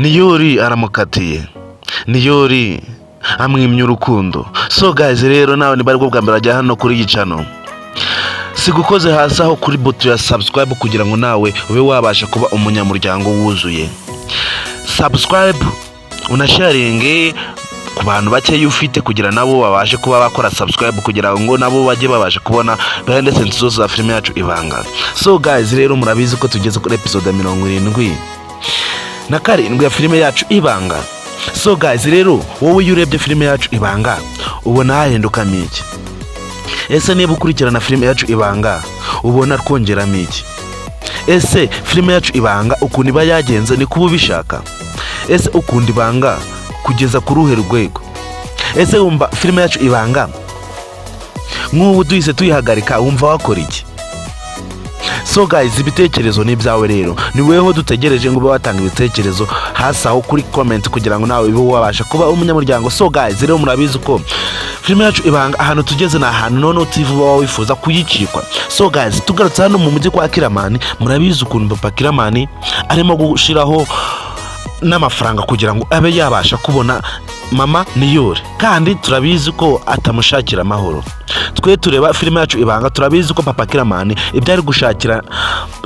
Niyori aramukatiye, Niyori amwimye urukundo. So guys, rero nawe niba aribwo bwa mbere wajya hano kuri iyi channel, sigukoze hasi aho kuri buto ya subscribe kugira ngo nawe ube wabasha kuba umunyamuryango wuzuye. Subscribe, unasharinge ku bantu bakeya ufite kugira nabo babashe kuba bakora subscribe, kugira ngo nabo bajye babasha kubona behind the scenes zose za filime yacu Ibanga. So guys, rero murabizi ko tugeze kuri episode ya 77 ya filime yacu Ibanga. So guys, rero wowe iyo urebye filime yacu Ibanga ubona hahindukamo iki? Ese niba ukurikirana filime yacu Ibanga ubona twongeramo iki? Ese filime yacu Ibanga ukuntu iba yagenze ni kuba ubishaka? Ese ukunda Ibanga kugeza ku ruhe rwego? Ese wumva filime yacu Ibanga nk'ubu duhise tuyihagarika wumva wakora iki? So guys, ibitekerezo ni ibyawe. Rero ni weho dutegereje ngo ube watanga ibitekerezo hasi aho kuri comment kugira ngo nawe ube wabasha kuba umunyamuryango. So guys, rero murabizi ko filime yacu Ibanga ahantu tugeze ni ahantu noneho TV uba wifuza kuyicikwa. So guys, tugarutse hano mu mujyi kwa Kiramani, murabizi ukuntu papa Kiramani arimo gushyiraho n'amafaranga kugira ngo abe yabasha kubona mama Niyori, kandi turabizi ko atamushakira amahoro. Twe tureba filime yacu Ibanga turabizi ko papa Kiramani ibyo ari gushakira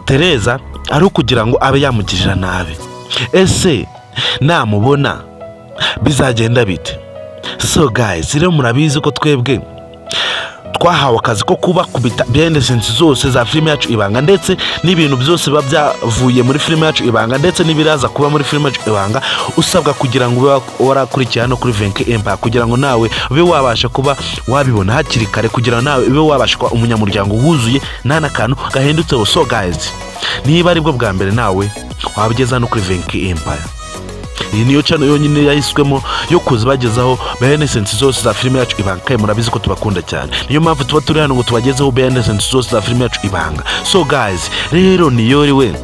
Tereza ari ukugira ngo abe yamugirira nabi. Ese namubona bizagenda bite? So guys, rero murabizi ko twebwe twahawe akazi ko kubakubita behind the scenes zose za filime yacu Ibanga, ndetse n'ibintu byose biba byavuye muri filime yacu Ibanga, ndetse n'ibiraza kuba muri filime yacu Ibanga. Usabwa kugira ngo ube warakurikiye hano kuri Venke Empire kugira ngo nawe ube wabasha kuba wabibona hakiri kare, kugira ngo nawe ube wabasha kuba umunyamuryango wuzuye nta n'akantu gahindutseho. So guys, niba aribwo bwa mbere nawe waba ugeze hano kuri Venke Empire, iyi niyo channel yonyine yahiswemo yo kuza bagezaho behind the scenes zose za filime yacu Ibanga. Kandi murabizi ko tubakunda cyane, niyo mpamvu tuba turi hano ngo tubagezeho behind the scenes zose za filime yacu Ibanga. So guys, rero Niyori we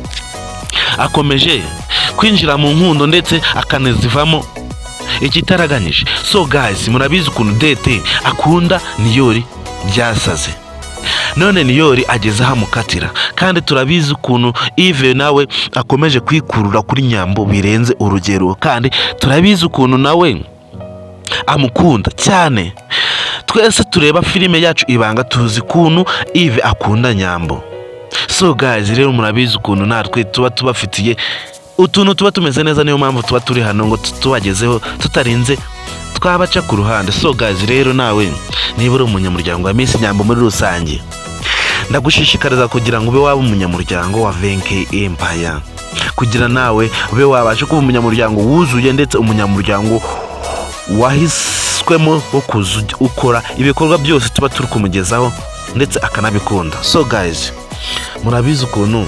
akomeje kwinjira mu nkundo ndetse akanazivamo ikitaraganyije. So guys, murabizi ukuntu Dete akunda Niyori byasaze, none Niyori ageze aho amukatira. Kandi turabizi ukuntu Ive nawe akomeje kwikurura kuri Nyambo birenze urugero, kandi turabizi ukuntu nawe amukunda cyane. Twese tureba filime yacu Ibanga tuzi ukuntu Ive akunda Nyambo. So guys, rero murabizi ukuntu natwe tuba tubafitiye utuntu tuba tumeze neza, niyo mpamvu tuba turi hano ngo tubagezeho tutarinze twabaca ku ruhande. So guys, rero nawe niba uri umunyamuryango wa Miss Nyambo muri rusange, ndagushishikariza kugira ngo ube waba umunyamuryango wa Venke Empire, kugira nawe ube wabasha kuba umunyamuryango wuzuye, ndetse umunyamuryango wahiswemo wo kuza ukora ibikorwa byose tuba turi kumugezaho ndetse akanabikunda. So guys, murabizi ukuntu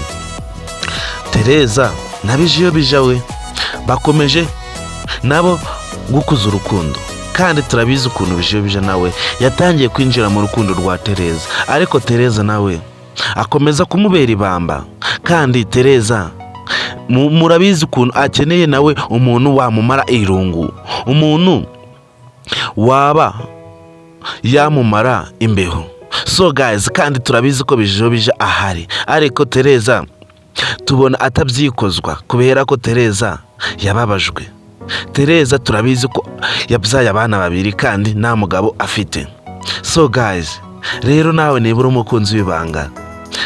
Tereza na Bijiyo bija we bakomeje nabo gukuza urukundo, kandi turabizi ukuntu Bijiyo bija nawe yatangiye kwinjira mu rukundo rwa Tereza, ariko Tereza nawe akomeza kumubera ibamba. Kandi Tereza murabizi ukuntu akeneye nawe umuntu wamumara irungu, umuntu waba yamumara imbeho. So guys, kandi turabizi ko Bijiyo bija ahari, ariko Tereza tubona atabyikozwa kubera ko Tereza yababajwe. Tereza turabizi ko yabyaye abana babiri kandi nta mugabo afite. So guys, rero nawe niba uri umukunzi w'Ibanga,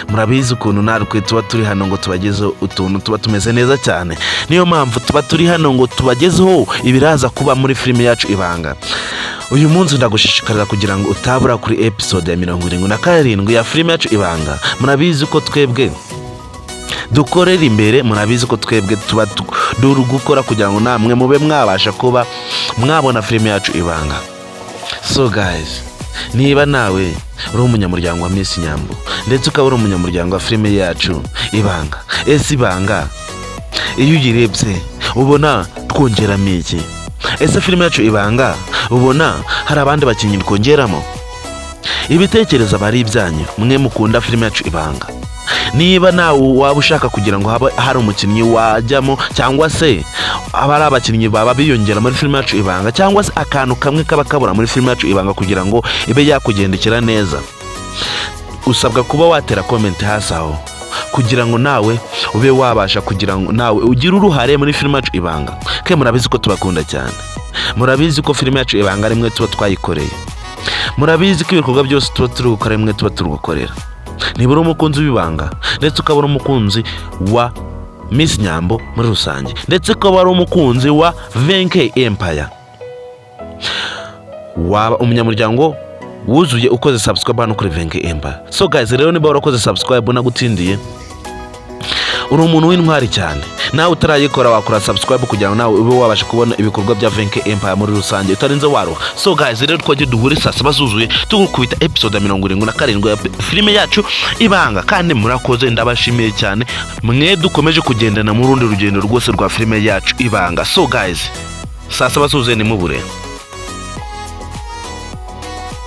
murabizi ukuntu natwe tuba turi hano ngo tubagezeho utuntu tuba tumeze neza cyane, niyo mpamvu tuba turi hano ngo tubagezeho ibiraza kuba muri filime yacu Ibanga. Uyu munsi ndagushishikariza kugira ngo utabura kuri episode ya 77 ya filime yacu Ibanga. Murabizi ko twebwe dukorera imbere, murabizi ko twebwe tuba duri gukora kugira ngo namwe mube mwabasha kuba mwabona filime yacu Ibanga. So guys, niba nawe uri umunyamuryango wa Miss Nyambo ndetse ukaba uri umunyamuryango wa filime yacu Ibanga, ese Ibanga iyo uyirebye ubona twongeramo iki? Ese filime yacu Ibanga ubona hari abandi bakinnyi twongeramo? Ibitekerezo aba ari ibyanyu mwe mukunda filime yacu Ibanga. Niba nawe waba ushaka kugira ngo habe hari umukinnyi wajyamo, cyangwa se aba ari abakinnyi baba biyongera muri filime yacu Ibanga, cyangwa se akantu kamwe kaba kabura muri filime yacu Ibanga kugira ngo ibe yakugendekera neza, usabwa kuba watera comment hasi aho. kugira ngo nawe ube wabasha, kugira ngo nawe ugire uruhare muri filime yacu Ibanga. Ke murabizi ko tubakunda cyane, murabizi ko filime yacu Ibanga rimwe tuba twayikoreye, murabizi ko ibikorwa byose tuba turi gukora rimwe tuba turi gukorera. Niba uri umukunzi w'Ibanga, ndetse ukaba uri umukunzi wa Miss Nyambo muri rusange, ndetse ukaba ari umukunzi wa Venke Empire, waba umunyamuryango wuzuye ukoze subscribe hano kuri Venke Empire. So guys, rero niba warakoze subscribe nagutsindiye, uri umuntu w'intwari cyane. Nawe utarayikora wakora subscribe kugira ngo nawe ube wabasha kubona ibikorwa bya Venke Empire muri rusange utarinze waruha. So guys, rero twajye duhure saa 7 zuzuye, tugukubita episode ya 77 ya filime yacu Ibanga. Kandi murakoze, ndabashimiye cyane mwe dukomeje kugendana mu rundi rugendo rwose rwa filime yacu Ibanga. So guys, saa 7 zuzuye nimubure.